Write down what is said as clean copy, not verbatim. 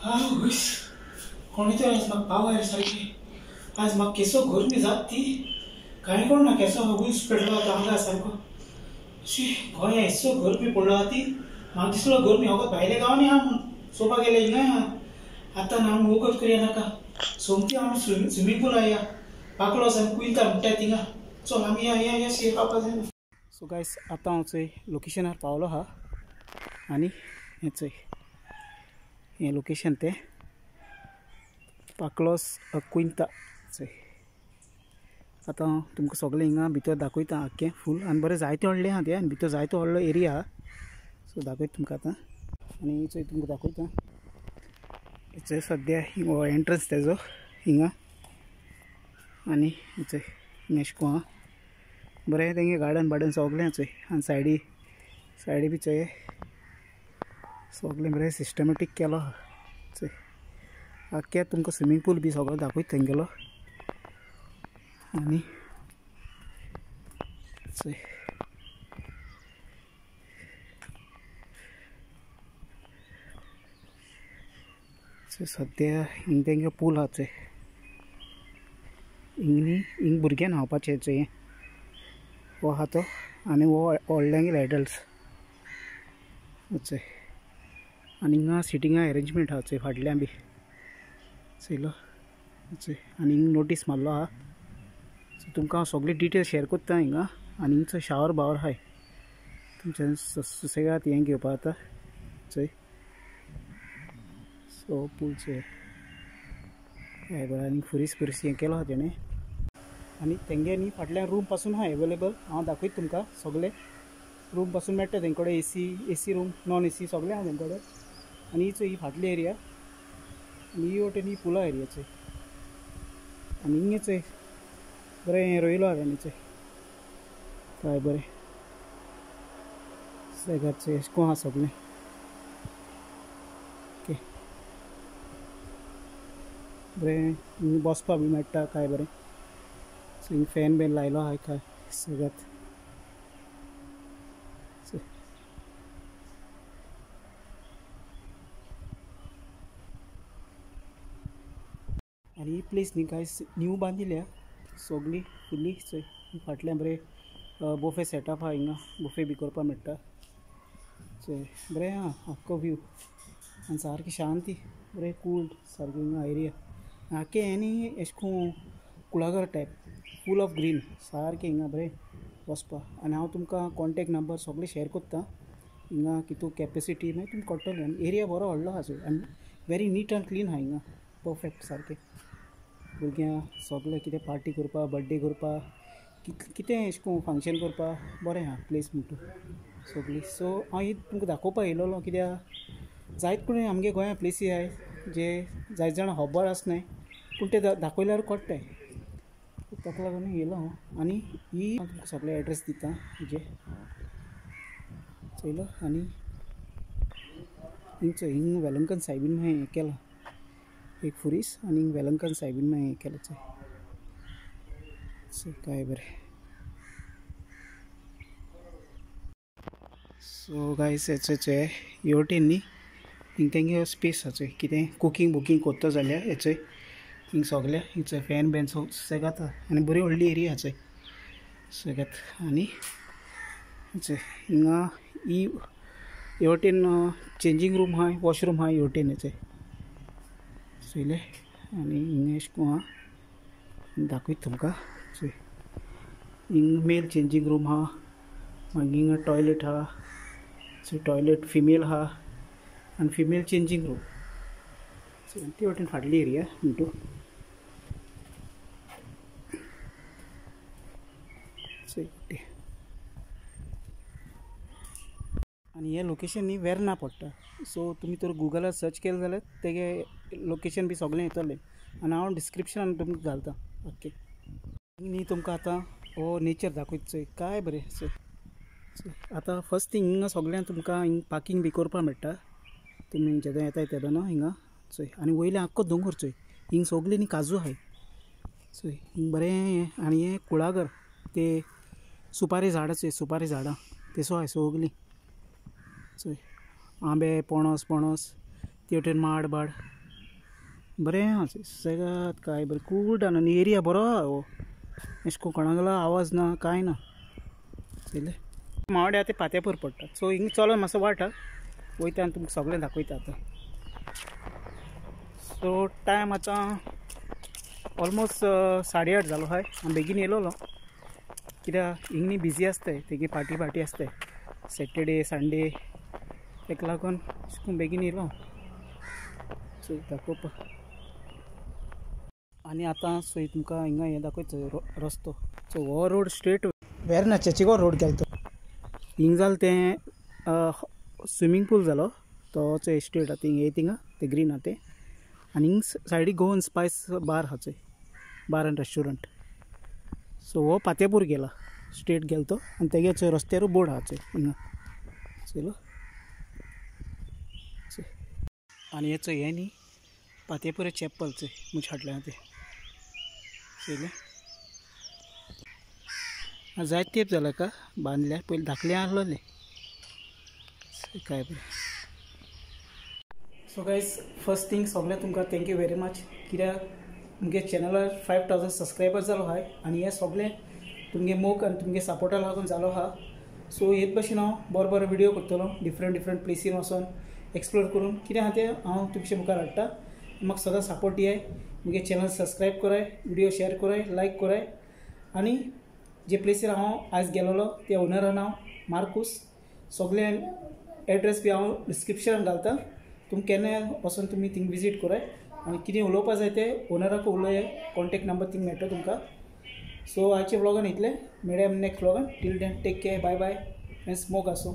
हांव कोणी तर आज म्हाका पावय सारकी. आज म्हाका केसो गरमी जात ती कांय कोण ना, केसो ऊस पेटलो आंगा सारको. शी गोंया येसो गरमी पडलो आहा ती. म्हाका दिसलो गरमी वखद भायले गांवांनी आहा म्हूण चोवपाक गेले हिंगाय आहा. आतां ना आमी वखद करया नाका, सोमती आमी स्विमींग पुला या पाकलो आसा कुयता म्हणटाय थिंगा. चल आमी या या या शी खावपा जायना. सो गायस आतां हांव चोय लोकेशनार पावलो आहा आनी हें चोय हें लोकेशन तें पाकलोस कुंता. चोय आतां हांव तुमकां सगळें हिंगा भितर दाखयता आख्खें फूल. आनी बरें जायतें व्हडलें आहा तें आनी भितर जायतो व्हडलो एरिया आहा. सो दाखयता तुमकां आतां आनी चोय तुमकां दाखयता. चोय सद्या हो एंट्रन्स तेजो हिंगा आनी चोय हिंगा अशें करून आहा बरें तेंगे गार्डन बार्डन सगळें चोय. आनी सायडी सायडी बी चोय सगळें बरें सिस्टमॅटीक केलो आहा. चोय आख्खे तुमकां स्विमींग पूल बी सगळो दाखयता तेंगेलो. आनी चोय चोय सद्या हिंग तेंगे पूल आहा. चोय हिंग न्ही हिंग भुरग्यां न्हांवपाचें. चोय हो आहा तो आनी हो व्हडल्यांगेले एडल्ट्स. चोय आनी हिंगा सिटिंगा एरेंजमेंट आहा. चोय फाटल्यान बी चोयलो. चोय आनी हिंग नोटीस मारलो आहा. सो तुमकां हांव सगळी डिटेल्स शेयर करता हिंगा. आनी हिंगचो शावर बावर आहाय तुमच्यान सुसेगाद हें घेवपा जाता. चोय सो पूल चोय काय बरें. आनी फुरीस फुरीस हें केलो आहा तेणें. आनी तेंगे न्ही फाटल्यान रूम पासून आहा एवेलेबल. हांव दाखयता तुमकां सगळे रूम पासून मेळटा तेंचे कडेन. AC room non AC सगळें आहा तेंचे कडेन. आनी ही चोय ही फाटली एरिया आनी ही वटेन ही पुला एरिया. चोय आनी हिंगे चोय बरें हें रोयलो आहा तेणें. चोय काय बरें सगळ्यात चोय अशें करून आहा सगळें. ओके बरें बसपा बी मेळटा काय बरें. सो हिंग फॅन बीन लायलो आहा काय सगळ्यात. आनी ही प्लेस न्ही कांय न्यू बांदिल्या सगळी फुल्ली. चोय फाटल्यान बरें बुफे सेटअप आहा हिंगा, बुफे बी करपाक मेळटा. चोय बरें आहा आख्खो व्यू आनी सारकी शांती बरें कूल सारकी हिंगा एरिया. आख्खें हें न्ही अशें करून कुळागर टायप फूल ऑफ ग्रीन सारकें हिंगा बरें वचपा. आनी हांव तुमकां कॉन्टेक्ट नंबर सगळें शेयर करता. हिंगा कितू कॅपेसिटी मागीर तुमकां कळटलें. आनी एरिया बरो व्हडलो आहा चोय आनी व्हेरी नीट आनी क्लीन आहा हिंगा परफेक्ट सारकें. भुरग्यां सगळें कितें पार्टी करपा बड्डे करपा कितें अशें करून फंक्शन करपा बरें आहा प्लेस म्हणटू सगळी. सो हांव ही तुमकां दाखोवपा येयलेलो कित्याक जायत कोणी आमगे गोंया प्लेसी आहाय जे जायत जाणां खबर आसनाय पूण ते दाखयल्यार कळटाय. ताका लागून येयलो हांव. आनी ही हांव तुमकां सगळे एड्रेस दिता जे चोयलो. आनी हिंग चोय हिंग वेलंकन सायबीन मागीर हें केलां एक फुरीस आनी हिंग वेलंकन सायबीन मागीर हें केलां. चोय चोय काय बरें. सो गायस हेचो चोय हे वटेन न्ही हिंग तेंगे स्पेस आहा. चोय कितें कुकींग बुकींग करता जाल्यार हे चोय हिंग सगळें हिंग चोय फॅन बॅन सुसेगाद आनी बरी व्हडली एरिया आहा. चोय सुसेगाद. आनी चोय हिंगा ही हे वटेन चेंजींग रूम आहा वॉशरूम आहा हे वटेन. हे चोय चोयलें. आनी हिंगा अशें करून आहा दाखयता तुमकां. चोय हिंग मेल चेंजींग रूम आहा, मागीर हिंगा टॉयलेट आहा. चोय टॉयलेट फिमेल आहा आनी फिमेल चेंजींग रूम. चोय ते वटेन फाटली एरिया म्हणटू. चोय आनी हें लोकेशन न्ही वेर्ना पडटा. सो तुमी तर गुगलार सर्च केलें जाल्यार तेगे लोकेशन बी सगळें येतलें आनी हांव डिस्क्रिप्शनान तुमकां घालता. ओके न्ही तुमकां आतां हो नेचर दाखयता. चोय काय बरें. चोय आतां फर्स्ट थिंग हिंगा सगळ्यांक तुमकां हिंग पार्किंग बी करपाक मेळटा तुमी जेन्ना येताय तेन्ना हिंगा. चोय आनी वयल्यान आख्खो दोंगर. चोय हिंग सगळीं न्ही काजू आहाय. चोय हिंग बरें. आनी हें कुळागर ते सुपारी झाडां. चोय सुपारी झाडां तेसो आहाय सगळीं. चोय आंबे पणस पणस ते वटेन माड बाड बरें आहा सुसेगाद काय बरें कूल डावन आनी एरिया बरो आहा हो. अशें कोणागलो आवाज ना कांय ना. चोयलें मावड्या ते पात्यापूर पडटा. सो हिंग चलोन मातसो वाट आहा वयता आनी तुमकां सगळें दाखयता आतां. सो टायम आतां ऑलमोस्ट 8:30 जालो आहाय. हांव बेगीन येयलोलो कित्याक हिंग न्ही बिजी आसताय तेगे पार्टी पार्टी आसताय सॅटर्डे संडे तेका लागून अशें बेगीन येयलो. सो दाखोवपा आनी आतां चोय तुमकां हिंगा हें दाखयता रस्तो. सो हो रोड स्ट्रेट वेर्ना चेचिगो रोड गेलो तो. हिंग जालें तें स्विमींग पूल जालो तो चोय स्ट्रेट आहा थिंग येय थिंगा तें ग्रीन आहा तें. आनी हिंग सायडीक गोवन स्पायस बार आहा चोय, बार आनी रेस्टोरंट. सो हो पातेपूर गेला स्ट्रेट गेलो तो आनी तेगे चोय रस्त्यारू बोर्ड आहा चोय हिंगा चोयलो. आनी हे चोय हें न्ही पातेपुरे चॅपल चोय मुज हाडलें तें चोयलें. जायत तेंप जाला का बांदल्या पयलीं धाकलें आहलोलें काय बरें. सो गायज फर्स्ट थींग सगळें तुमकां thank you very much कित्याक तुमगे चॅनलार 5000 सबस्क्रायबर जालो आहाय आनी हें सगळें तुमगे मोग आनी तुमगे सपोर्टा लागून जालो आहा. सो हेच भशेन हांव बरो बरो व्हिडियो करतलो डिफरंट डिफरंट प्लेसीर वचोन एक्सप्लोर करून कितें आहा तें हांव तुमचे मुखार हाडटा. म्हाका सदां सपोर्ट दियाय, मुगे चॅनल सबस्क्रायब कराय, व्हिडियो शेयर कराय, लायक कराय. आनी जे प्लेसीर हांव आयज गेलोलो ते ओनरा नांव मार्कूस. सगळे एड्रेस बी हांव डिस्क्रिप्शनान घालता, तुमकां केन्ना वचोन तुमी थिंग विजीट कराय आनी कितें उलोवपा जाय तें ओनराक उलय, कॉन्टेक्ट नंबर थिंग मेळटलो तुमकां. सो आयच्या व्लॉगान इतलें, मेळया नेक्स्ट व्लॉगान. Till then take care, bye bye आनी स्मोक आसूं.